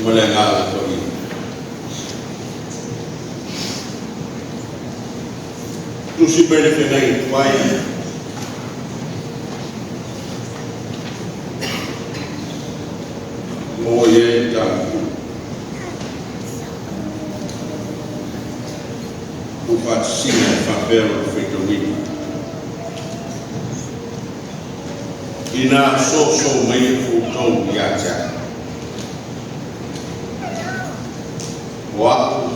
Ma le agaga paia. Tusi mai le feagaiga tuai, maua i ai le tapu tuufaatasiga e faapea lona faitauina. Ina soso mai outou ia te a'u, o a'u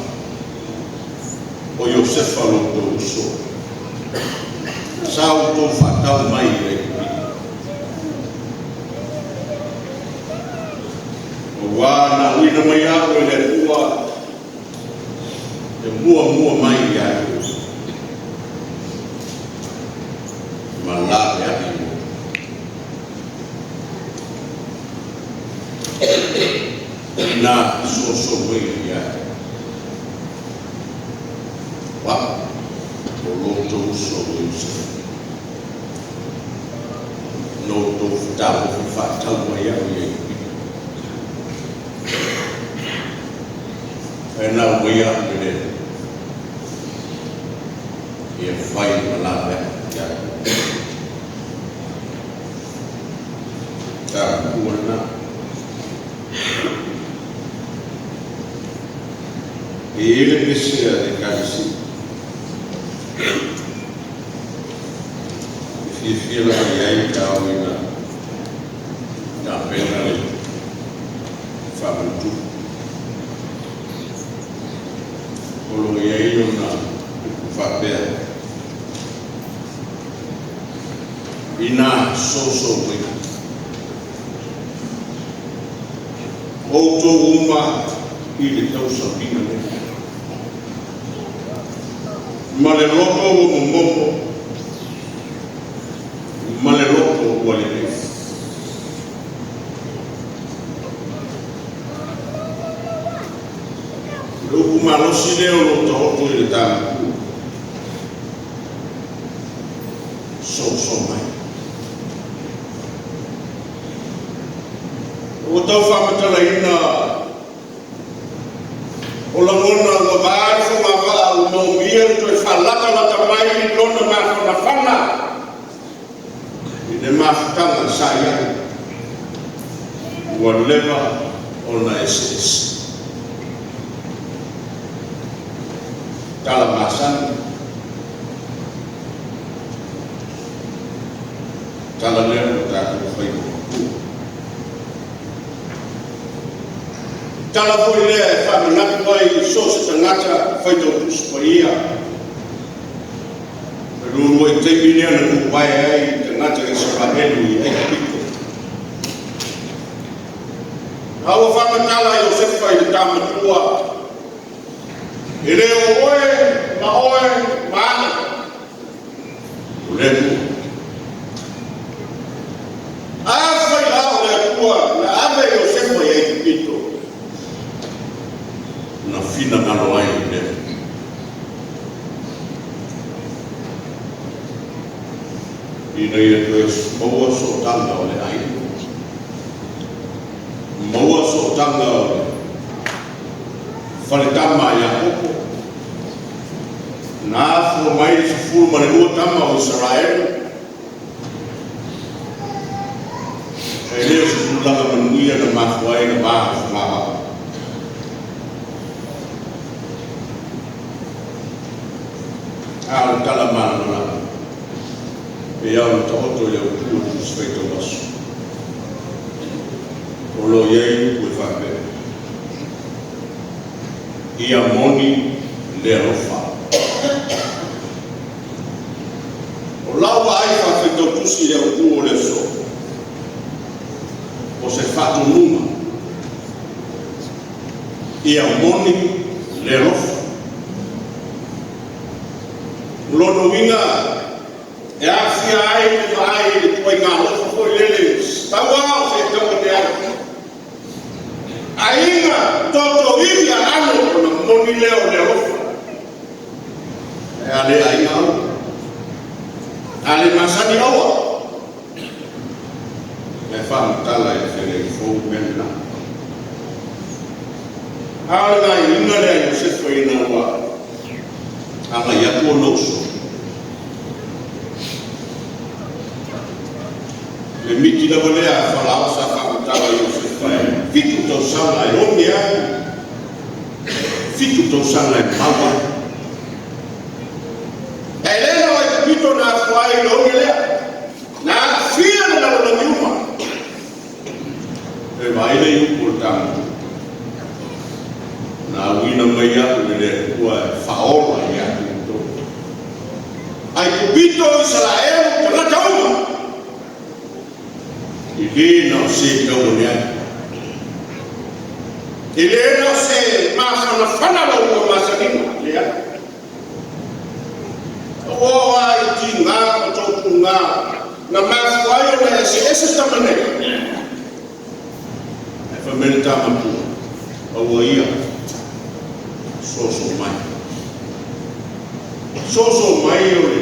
o Iosefa lo outou uso, sa outou faatau mai i Aikupito, auā na auina mai a'u e le Atua e muamua mai ia te outou, ma laveai ai. Ina soso mai ia te a'u, o a'u o lo outou uso o Iosefa, na outou fetagofi faatau mai au i Aikupito, ae na aumaia a'u e le Atua ia fai ma laveai ia te outou. Taua lena. E i ai le pese a le Ekalesia e fiafia lava i ai pe a oo ina tapena le faamautu. O lo o i ai ona upu faapea, Ina soso mai outou uma i le tausamiga lea, ma le loto ua momomo, ma le loto ua lelei. Le upu malosi lea o lo o taoto i le tapu, soso mai. Ua tau faamatalaina o lagona ua vaai fogavaa ua maomia le toe faalatalata mai i lona mafanafana i le mafutaga sa i ai ua leva ona eseese. Tala masani, tala lea ua tatou fai matua. Tala foi lea e faamanatu ai i so o se tagata faitau Tusi Paia, e lua taimi lea na tuvae ai tagata Isaraelu i Aikupito. A ua faamatala Iosefa i le tamatua, e le o oe ma oe ma a'u, o le Atua. Afai la o le Atua na ave Iosefa i Aikupito, na finagalo ai le Atua. Ina ia toe maua sootaga o le aiga, maua sootaga o le faletama a Iakopo, na afua mai le 12 tama o Isaraelu, e le o se tulaga manuia na mafua ai na va o fogavaa. A o le tala malamalama, e ao na taoto i le autu o le Tusi Faitau Aso. O lo o i ai upu e faapea, ia moni le alofa. O lau vaai faafaitau tusi i le autu o le aso, o se faatonuga, ia moni le alofa. O lona uiga, e aafia ai le vaai i le ituaiga alofa foi lele, taua o se tau ane ai. Aiga, toto, ivi, aano, ona moni lea o le alofa. E a le aiga au, a le masani aua. E faamatala i le feagaiga fou mea lena. A o le gaoioiga lea a Iosefa ina ua agai atu ona uso, le miti lava lea a Farao sa faamatala i Iosefa e 7 tausaga e oge ai, 7 tausaga e mau ai. Ae le na o Aikupito na afua ai i le oge lea, na aafia le lalolagi uma. E vaai le upu o le tamatua, na auina mai au e le Atua e faaola ia te outou. Aikupito, Isaraelu, tagata uma, e le na o se tau ane ai. E le na o se mafanafana la ulua masaniga, leai. Ua oo lava i tiga ma toatuga na mafua ai ona eseese tama nei. Ae fai mai le tamatua, aua ia, soso mai. Soso mai o le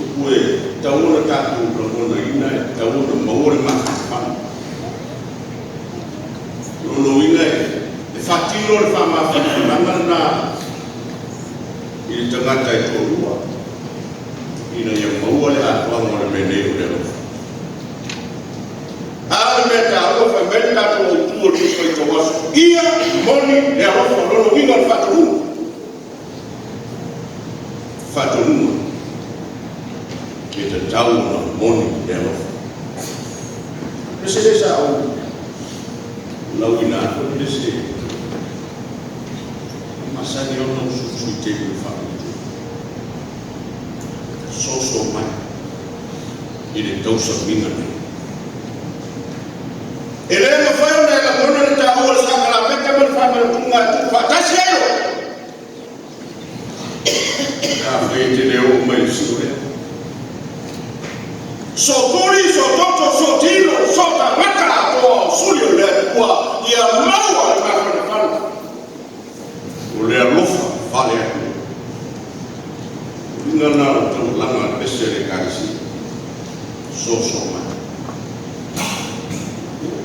upu e tatau ona tatou lagonaina, e tatau ona maua le mafanafana. O lona uiga e faatino le faamafanafanaga lena i le tagata e toalua ina ia maua le atoaga o le mea nei o le alofa. A o le mea taua, fai mai le tatou autu o le Tusi Faitau Aso, ia moni le alofa. O lona uiga o le faatonuga. Faatonuga, e tatau ona moni le alofa. Pese le sa ou lauina atu le se masani ona usuusu i taimi o faamotu. Soso mai i le tausamiga nei. E le mafai ona e lagona le taua o le sakalameta ma le faamanatuga e tuufaatasi ai oe. A fai e te le oo mai i le sio lea. Sootuli, soototo, sootino, sootagata atoa o suli o le Atua ia maua le mafanafana. O le alofa fale atu. Uiga na o taulaga pese le Ekalesia. Soso mai.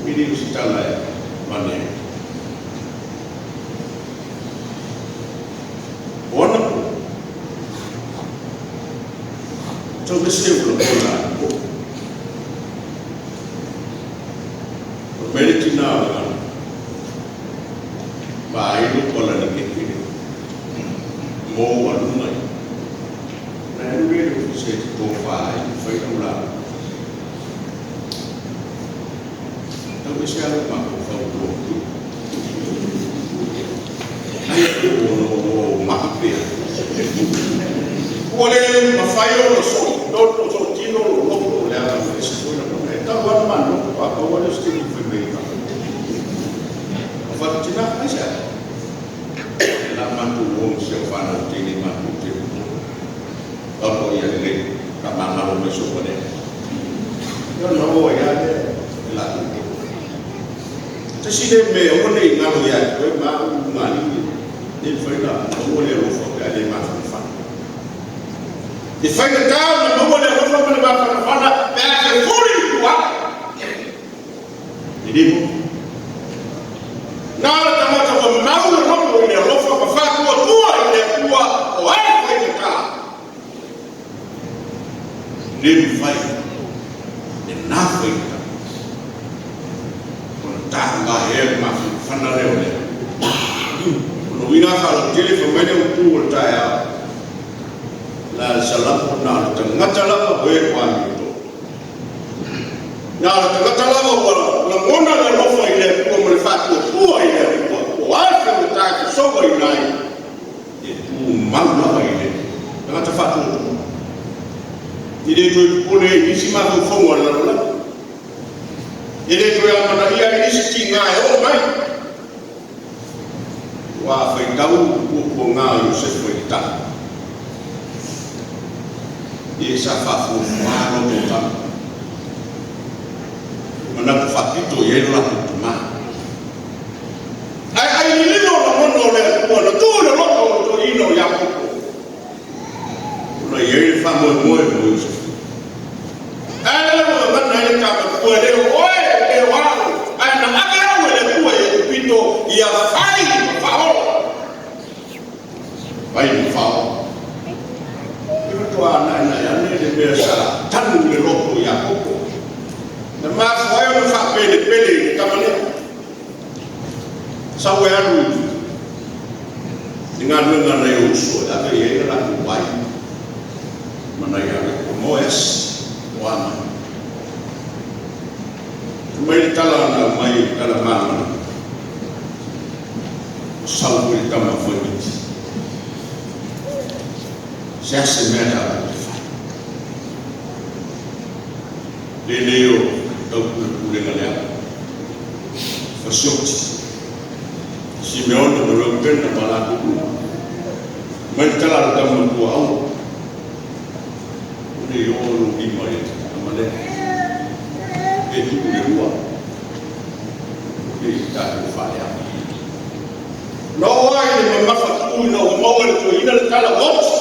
E le o se tala e vane ai. O anapo, tau ese ua lagona ai po. O mele tina o le ana. Vaai lo pala ni keke. Mo alunga i. Na alu le ofisa e te tofa ai, fai lau la. Tau ese alo ma ko fau lotu. Ai o no o maapea. Ua le mafai ona so to so tino lo loko le aga o se foi na e tau ana ma no pa pa ua le stili fai mai ka. O fa tina ai sa. La matu o se o whanau tēnei matu te Apo ia le ka mangalo mai so pane. Yo no o ia le la tu. Te si le me o nei ngalo ia koe ma u mali ni fai na o le alofa pe ale ma fa. E fai na tau na maua le alofa ma le mafanafana pe a te furi i tua. E le mo. Na le tagata ua mau le loto i le alofa ma faatuatua i le Atua o ai fai te tā. Le mafai e na fai te tā. Ona tānga hea le mafanafana leo lea. Ona uiga faalautele fai mai le utu o le taeao. La le salapo na le tagata lava o e ua amioto. Na le tagata lava ua lagona le alofa i le Atua ma le faatuatua i le Atua. O ai faigata e fesoga i nai e tumau lava i le tagata faatuatua. I le toe popole i nisi mafaufauga o le lalolagi. E le toe amanaia i nisi tiga e oo mai. Ua faitau puapuaga o Iosefa i le tala. E sa faafuafua loto tama. Manatu faapito i ai lo latou tamā. Ae ai lililo lagona o le Atua na tuu le loto o le toeaina o Iakopo. Ona i ai le faamoemoe mo Iosefa. Ae le ua gagana ai le tamatua e le o oe, e le o au, ae na ave au e le Atua i Aikupito ia Sau e alu i galuega a nai ou uso e ave i ai a latou ai ma nai ale o moe asi o a mai. Mai le tala na aumai i le tala malamalama, ua sau foi le tama fuaimiti. Se ase mea tatou te fai. Le leo tau pulepulega leaga. Fasioti. Simeona ma Reubena ma latou uma. Mai le tala a le tama matua au. O le o lo lima i le amalea. E tuu le lua. E tatou faaleaga. Na oo ai le mamafa tuu ina ua maua e le toeaina le tala ua oti.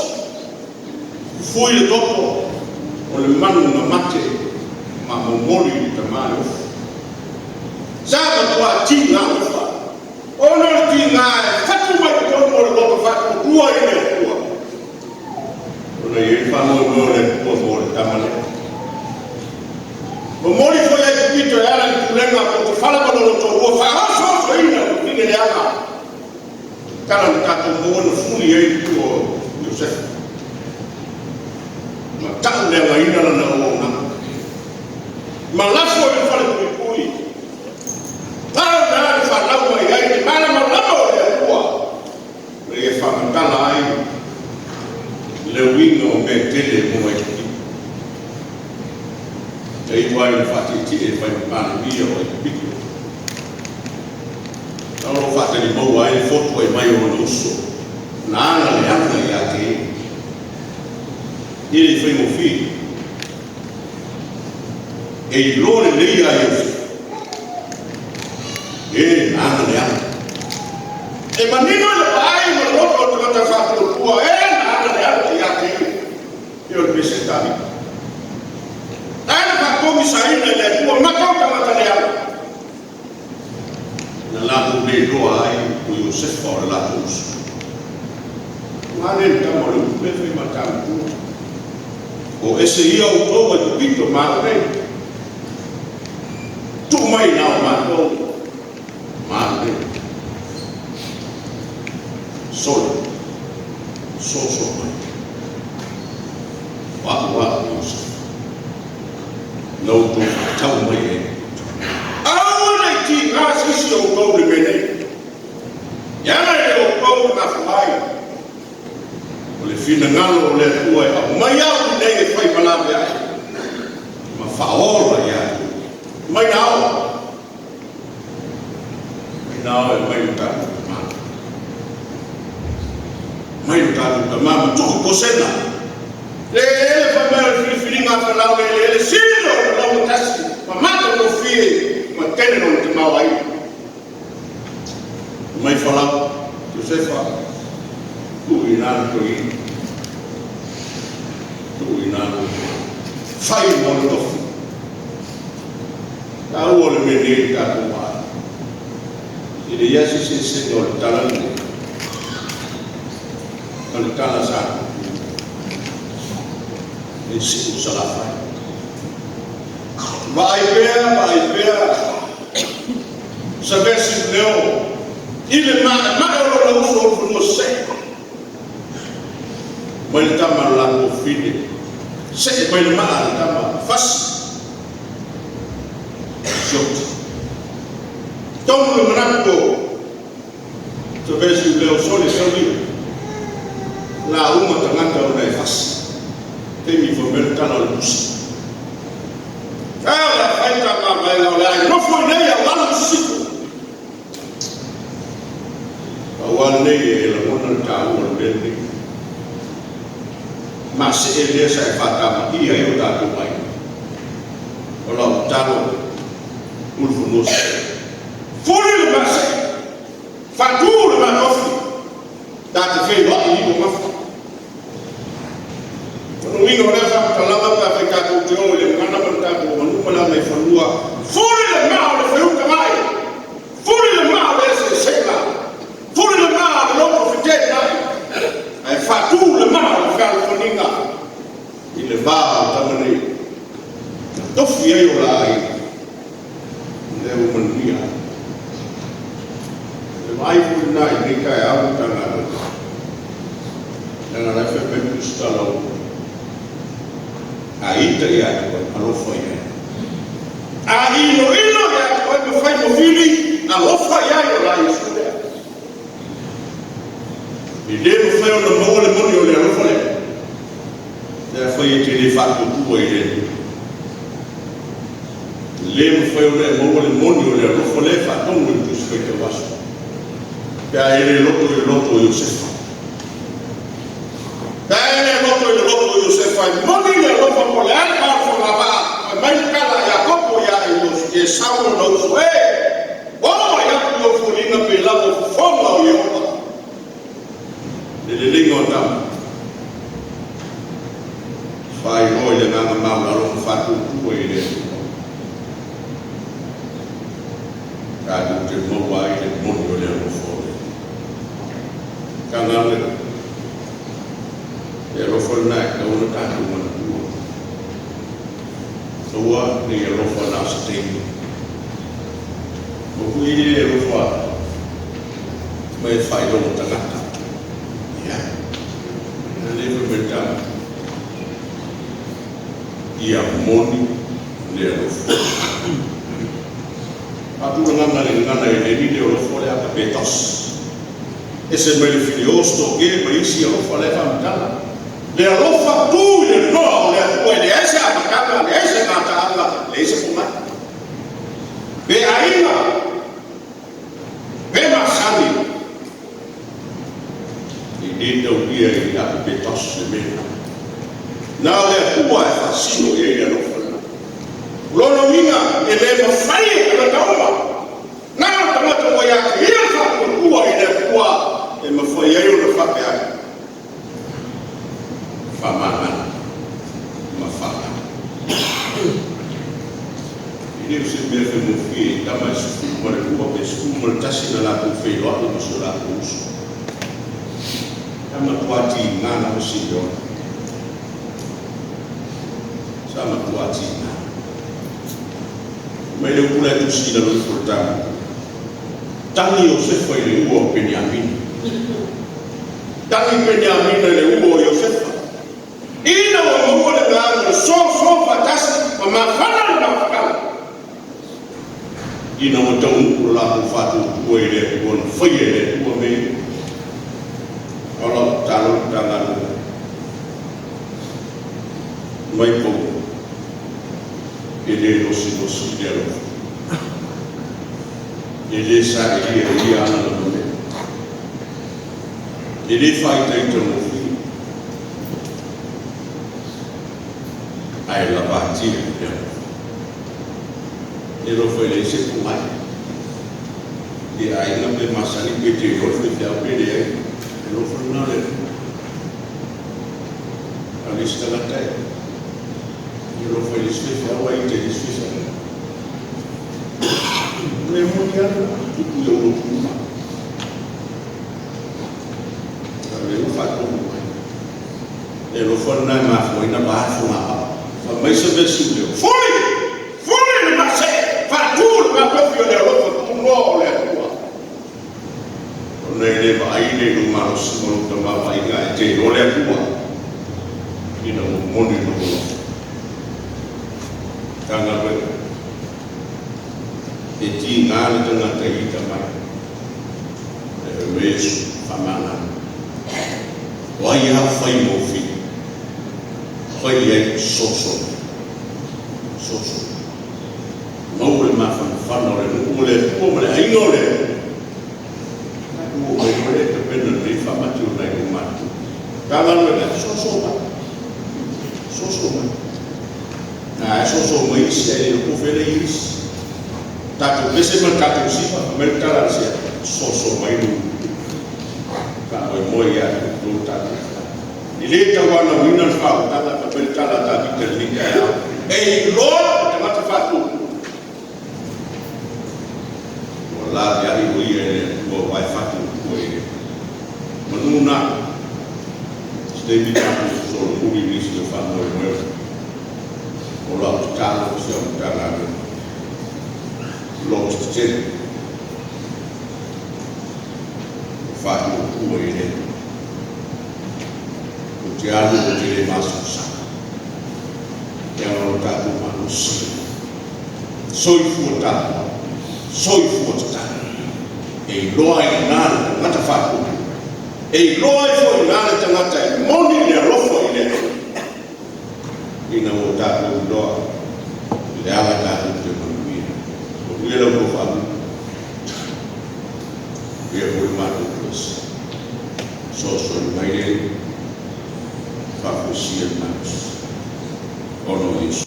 Fui le toto o le manu na mate ma momoli i le tama le ofi. Sa matua tiga alofa. Ona o le tiga e fatu mai totonu o le loto faatuatua i le Atua. Ona i ai le faamoemoe o le Atua mo le tama lea. Momoli foi ai pito e ala i le pulega a Potifara ma lona toalua faaososoina le fine leaga. Tala na tatou maua na fuli ai le tua o Iosefa. Ma tau leagaina lana auaunaga. Ma lafo i le falepuipui. Tau na le fanau mai ai le malamalama o le Atua. Na ia faamatala ai le uiga o mea tele mo Aikupito. Na iu ai ina faatietie e fai ma Palemia o Aikupito. Na o lo o faatali maua ai le fotu ai mai o ona uso. Na aga leaga ia te ia. E le i faigofie. E iloa lelei ia Iosefa. E na aga leaga. E manino le vaai ma le loto o le tagata faatuatua e na aga leaga ia te ia. E o le pesetali. Ae na faakomisaina i le Atua matau tagata leaga. Na latou le iloa ai o Iosefa o le latou uso. Ua le le tama o le upu le fai ma le. O ese ia outou Aikupito ma au nei. Tuu mai na o matou ma au nei. Sole, soso mai. O au au Iosefa. Na outou faatau mai e. Aua ne i tiga se isi o outou le mea nei. E ala i le outou le mafua ai. O le finagalo o le Atua e aumai au nei e fai malave ai. Ma faaola ia te. Mai na ao. Mai na ao e mai le tatou tama. Mai le tatou tama ma tuu Kosena. Le ele fai mai o le filifiliga a Farao le ele silo o le lauga tasi. Ma mata mofie ma tele lona tamao ai. Mai Farao, Josefa, tuu i lalo toeaina. Tuu i lalo. Fai mo le tofi. Taua le mea nei le tatou vaai. E le ia se sesega o le tala lenei. O le tala sa e siu Salafai. Vaai pea, vaai pea. Savea Siuleo i le maemae o lona uso o le fanua se. Mai le tama le latou fine. Se mai le maa le tama fasi. Sioti. Tonu le manatu o Savea Siuleo sole saulia. La uma tagata ona e fasi. Taimi fai mai le tala o le pusi. A la fai ta mamaega o le ai nofo i nei au alu sisifo. Aua lenei e lagona le taua o le mea lenei. Ma se e lea sa e faatamaia ai o tatou aiga. O lau tatalo ulufanua se. Fuli le mase. Faatu le matofi. Ta te feiloai i o mafa. O le uiga o lea faamatalaga pe a fai tatou te o i le gagana ma le tatou aganuu ma le agaifanua, fuli le maa o le feutangai, fuli le maa o le eseesega, fuli le maa o le loto feteenai, ae faatu le maa o le fealofaniga i le va o tama nei. Na tofi ai o la aiga, lea ua manuia ai. Lenei taeao Matagaluega leaga la e fai mai le tusitala o a ita ia te oe, alofa i ai. A inoino ia te oe ma fai ma fili, alofa i ai, o la Iesu lea. E le mafai ona maua le moni o le alofa lea, pe afai e te le faatuatua i le Atua. E le mafai ona e maua le moni o le alofa lea e faatonu e le Tusi Faitau Aso, pe a e le loto i le loto o Iosefa. Pe a e le loto i le loto o Iosefa e moni le alofa po o le a le ma o le fogavaa, fai mai le tala a Iakopo ia Esau lona uso e, oo mai atu i ou foliga pe lava o fofoga o Ieova, le leleiga o tama, faailoa i le agaga maualalo ma faatuatua i le Atua. Tatou te maua ai le moni o le alofa o le Matagaluega. Le alofa lena e tatau ona tatou manatua. Aua ne i alofa na o se taimi. O kui le alofa mai e faailoga tagata. Ia, e le fai mai tama. Ia moni le alofa. Faatulagaga le gagana e le le alofa le agapetos. Ese mai le phileo, storge ma isi alofa le faamatala. Le alofa tu i le noa o le Atua e leai se amataga, leai se gataaga, leai se pomai. Pe aiga, pe masani, e le taulia i le agapetos le mea. Na o le Atua e faasino i ai le alofa lena. Lona uiga e le mafai e tagata uma. Na o le tagata ua ia te ia le faatuatua i le Atua e mafai ai ona faapea atu. Faamagalo ma faamagalo. E le o se mea faigofie i tama e 12 pe 11 na latou feiloai ma so latou uso. Sa matua tiga lava Simeona. Sa matua tiga. Mai le upu la e tusi i lalo ifo o le tama. Tagi Iosefa i le ua o Peniamina. Tagi Peniamina i le ua o Iosefa. Ina ua maua le agaga o le soso faatasi ma mafana le mafutaga. Ina ua taunuu le latou faatuatua i le Atua na faia e le Atua mea ia. O lau tatalo le Matagaluega. Mai pau e le losilosi i le alofa. E le saelia e ia ana lava mea. E le faaitaita gofie. Ae lavatia i le alofa. E alofa i le se pomai. Pe aiga pe masani pe te iloa le faifeau pe leai. E alofa lena le Atua. A o le isi tagata e alofa i le isi faifeau ae ita i le isi faifeau. Le moni lava tupu i ou lotu uma. A o lea ua faatonu mai. Le alofa lena e mafua ai na va le fogavaa. Fai mai se vesi leo. Fuli! Fuli le mase! Faatu le matofi o le alofa tunoa o le Atua. Ona e le vaai le i lou malosi ma lou tamaoaiga e te iloa le Atua ina ua moni lou alofa. Matagaluega. E tiga le tagata i ita mai. E fai mai Iesu, faamagalo. O ai a fai mo fili? Fai i ai soso mai. Soso mai. Maua le mafanafana o le nuu o le Atua ma le aiga o le Atua. Tatou o mai loa lea e tapena lelei faamati o nai ou matua. Matagaluega, soso mai. Soso mai. Na e soso mai isi ae le iloa po o fea le i isi. Tatou pese ma le tatou siva, fai mai le tala a le sea, soso mai lou faamoemoe ia te outou tatou. E le tauanauina le faautaga, fai mai le tala a Tavita i lenei taeao. E iloa le tagata faatuatua. Ua laveai o ia e le Atua aua e faatuatua i le Atua. Manu na, se taimi tatou solomuli i nisi o faamoemoe o lau tatalo i si au Matagaluega. Lototetele. Faatuatua i le Atua. Ou te alu ou te le masalosalo, leaga o lo tatou malosi. Soifua tapuai, soifua tatalo. E iloa ai i ina le tagata faatuatua. E iloa ai foi i ina le tagata e moni le alofa i le Atua. Ina ua tatou iloa i le ala tatou te manuia. Manuia lau tofa, ia foi le matou toesea. Fesoasoani mai le Alii, faafoisia le malosi ona o Iesu.